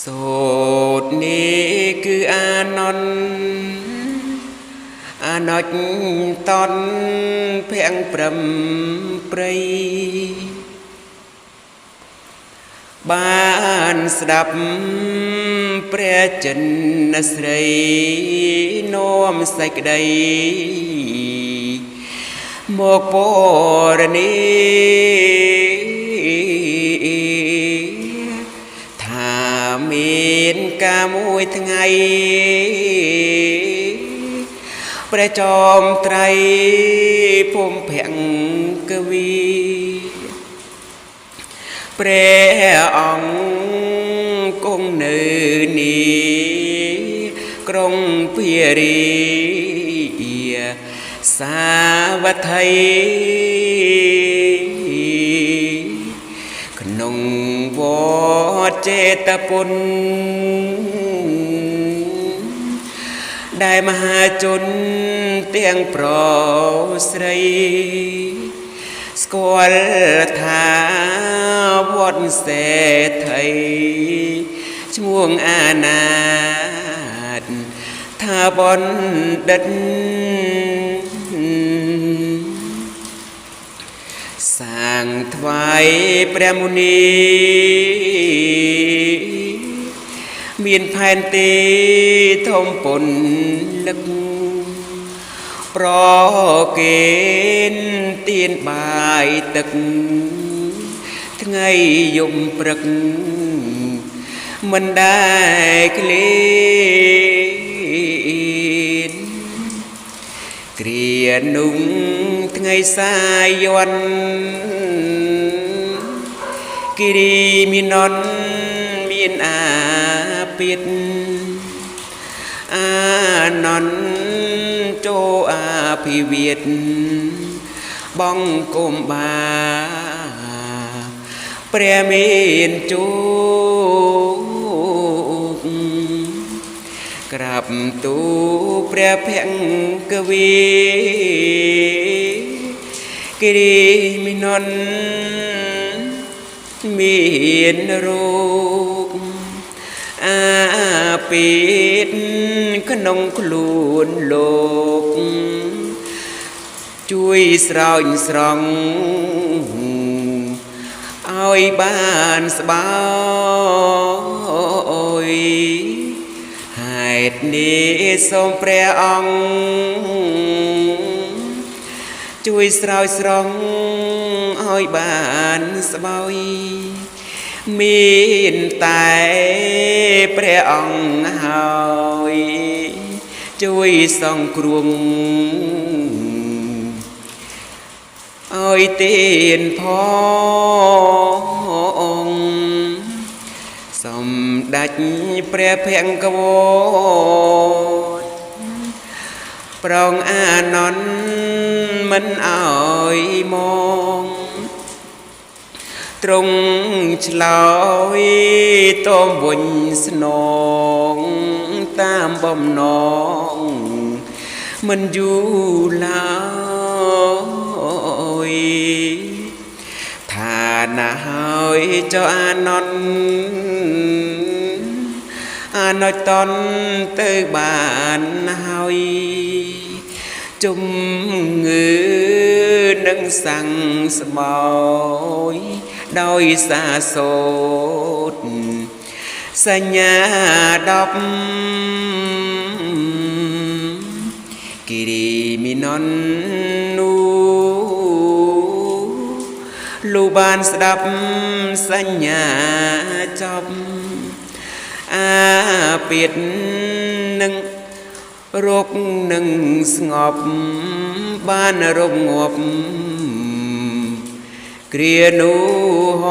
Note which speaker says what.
Speaker 1: សូត្រនេះគឺអានន្ទអនុចតនភំព្រំព្រៃបានស្ដាប់ព្រះចិនស្រីនាំសេចក្តីមកពរនីថាមានការមួយថ្ងៃព្រះចោមត្រៃភូមិភង្គវីព្រះអង្គគង់នៅនេះក្រុងភារីសាវត្ថីក្នុងវត្តចេតពុនដែលមហាជនទាំងប្រុសស្រីស្គាល់ថាវត្តសេដ្ឋីឈ្មោះអាណាថថាបណ្ឌិតសាងថ្វាយព្រះមុនីមានផែនទីធំពុនលឹកប្រគេនទៀនបាយទឹកថ្ងៃយំព្រឹកមិនដែលឃ្លានគ្រាนุ่งថ្ងៃសាយ័នគិរីមីននមានអាពាតអានន្ទចូលអាភិវិតបងគុំបាព្រះមានជួបក្រាបទូលព្រះភង្គវីគិរីមីននមានរូបអាពាតក្នុងខ្លួនលោកជួយស្រោចស្រង់ឲ្យបានស្បោយហេតុនេះសូមព្រះអង្គជួយស្រោចស្រង់ឲ្យបានស្បោយមានតែព្រះអង្គហើយជួយសង្គ្រោះឲ្យទានផងសម្ដេចព្រះភង្គវតប្រងអានន្ទមិនឲ្យមកទ្រង់ឆ្លើយតមវិញស្នងតាមបំណងមិនយូរឡើយថាណាហើយចុះអានន្ទអាណិចតនទៅបានហើយជំងឺនឹងសੰស្បោយដោយសាសូត្រសញ្ញា10គិរីមីនននូលូបានស្ដាប់សញ្ញាចប់អាពាតនឹងរោគនឹងស្ងប់បានរំងាប់គ្រានោះហ